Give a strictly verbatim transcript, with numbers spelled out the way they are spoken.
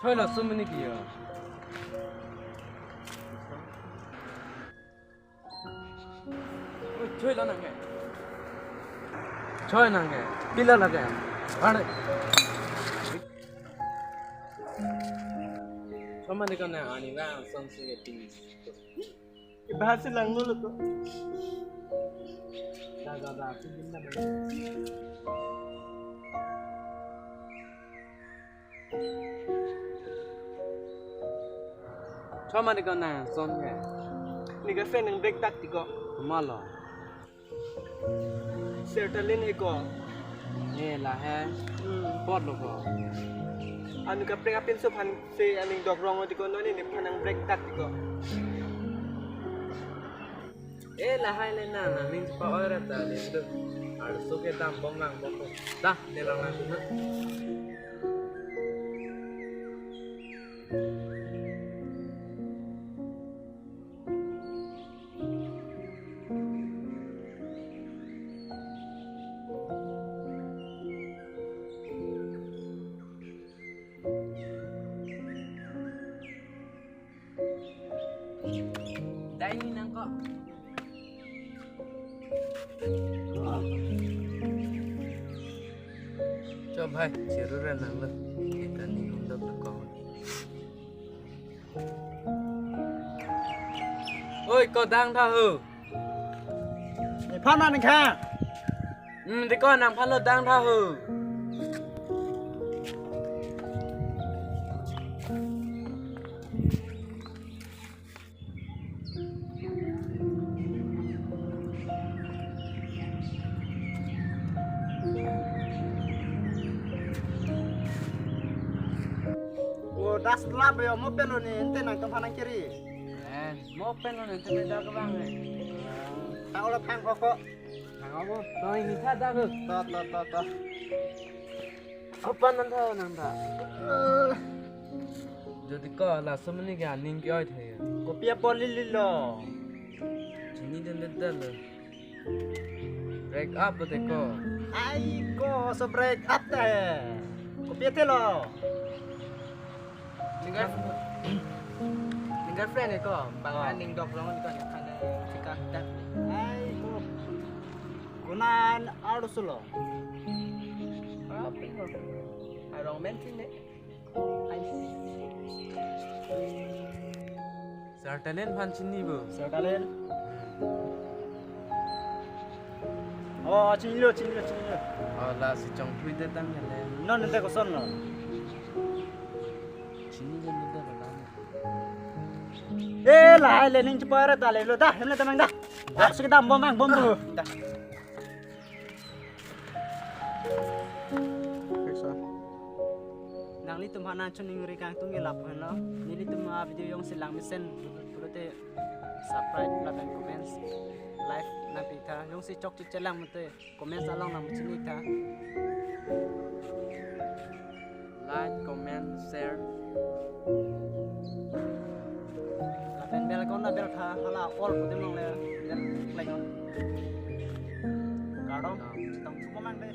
Choi lo sumini kiyo. Oi, choi lo nang ke. Choi nang ke. Pila lake. Are. Choma de kana ani ba son si ke pin. Bahasa lang dulu tuh. Da da da, pin na. Choma de kana son ke. Ni ka sen nang break tak tiko. Malo. Sertalin he ko. Eh, lahai. Hmm. Pot lo ko. Anu kaprek apinso aphan si aning dok rong tiko, non ne nephan nang break tak tiko. Eh, lahai le na, na ning pa ora ta le tu. Arso kedam bom lang bom ko. Da, ne lang lang na. Dai ni nang ko. Cho bhai, chiru ra nang lo. Kita ni undok na ko. Oi, ko dang tha ho. Nephan nang kha. Hmm, de ko nangphan lo dang tha ho. O, das lab yo, mo pen lo ne, ente nangtumphan nang kiri. Eh, mo pen lo ne, ente dak bang eh. Thang lo thang koko. Thang ako. To ini sa dak. To, to, to, to. Apa nang tha nang tha? Eh. Jodi ko laso mene ke aning ke oi the. Kopi apot lili lo. Chini den den den lo. Break up bote ko. Ai ko so break up ta he. Kopi athe lo. Ning girlfriend, ning girlfriend ko. Bang ah. Aning dok rong ko, kan fika dak. Ai ko. Kunan arus lo. Arong men sini. Sertalin phan chini bo. Sertalin. Oh, chinilo, chinilo, chinilo. Oh, lasi chongthui det tang kele. Non nte koson lo. Chini lo nte ko lang. Eh, lahai le ning chepara ta le lo da, hem le tamang da. Da, suki dam bom ang bom bu. Da. Nanglitum aphan nangchoningri kangtung ke lapu henlo. Nelitum avideo jongsi lang mesen pulote subscribe lapen comments, like nangpi tha. Jongsi chokche chelang mate comments along nangpachini tha. Like, comment, share. Lapen bell icon ta bell tha, hala all putim longle bell klek on. Kardom, chetong thupo mang de.